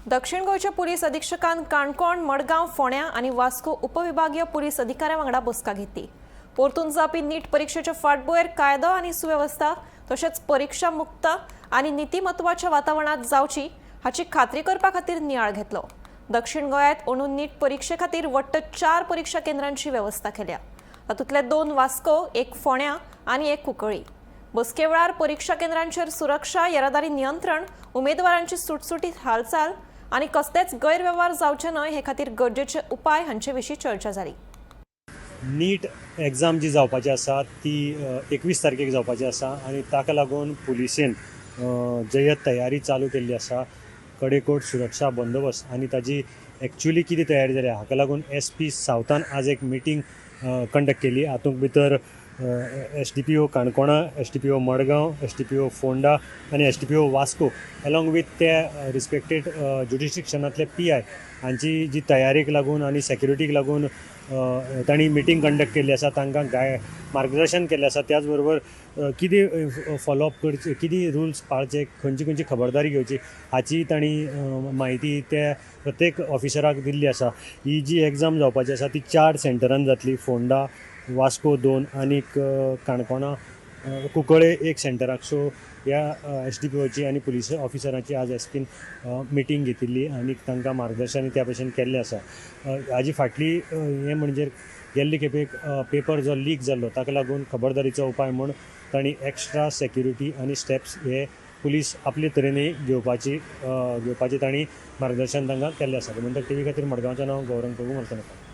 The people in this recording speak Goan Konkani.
दक्षिण गोंयच्या पुलीस अधीक्षकान काणकोण, मडगांव, फोंड्या आनी वास्को उपविभागीय पुलीस अधिकाऱ्यां वांगडा बसका घेतली. परतून जावपी नीट परिक्षेच्या फाटभुंयेर कायदो आनी सुवेवस्था तशेंच परिक्षा मुक्त आनी नितीमत्वाच्या वातावरणांत जावची हाची खात्री करपा खातीर नियाळ घेतलो. दक्षिण गोंयांत अंदू नीट परिक्षे खातीर वट्ट चार परिक्षा केंद्रांची वेवस्था केल्या. तातूंतले दोन वास्को, एक फोंड्या आनी एक कुंकळी. बसके वेळार परिक्षा केंद्रांचेर सुरक्षा, येरादारी नियंत्रण, उमेदवारांची सुटसुटीत हालचाल आनी कसलेच गैरवेव्हार जावचे न्हय हे खातीर गरजेचे उपाय हांचे विशीं चर्चा जाली. नीट एग्जाम जी जावपाची आसा ती 21 तारखेक जावपाची आसा आनी ताका लागून पुलिसेन जयत तयारी चालू केल्ली आसा. कडेकोट सुरक्षा बंदोबस्त आनी ताजी एक्चुली कितें तयारी जाल्या हाका लागून एसपी सावथान आज एक मिटींग कंडक्ट केली. हातूंत भितर एसडीपीओ काणकोणा, एसडीपीओ मडगांव, एसडीपीओ फोंडा आनी एसडीपीओ वास्को एलॉंग विथ ते रिस्पेक्टेड ज्युरिस्डिक्शनांतले पीआय हांची जी तयारेक लागून आनी सेक्युरिटीक लागून तांणी मिटींग कंडक्ट केल्ली आसा. तांकां मार्गदर्शन केल्लें आसा. त्याच बरोबर कितें फॉलोअप करचें, कितें रुल्स पाळचे, खंयची खंयची खबरदारी घेवची हाची तांणी म्हायती ते प्रत्येक ऑफिसराक दिल्ली आसा. ही जी एग्जाम जावपाची आसा ती चार सेंटरान जातली: फोंडा, वास्को दोन आनीक काणकोणा, कुंकळे एक सेंटराक. सो ह्या एसडीपीओची आनी पुलीस ऑफिसरांची आज एसपीन मिटींग घेतिल्ली आनी तांकां मार्गदर्शन त्या भशेन केल्लें आसा. हाजी फाटली हें म्हणजे गेल्ले खेपेक पेपर जो लीक जाल्लो ताका लागून खबरदारीचो उपाय म्हूण तांणी एक्स्ट्रा सेक्युरिटी आनी स्टेप्स हे पुलीस आपले तरेन घेवपाची तांणी मार्गदर्शन तांकां केल्लें आसा. गोमंतक टीव्ही खातीर मडगांवच्यान हांव गौरंग प्रभू मर्तनकार.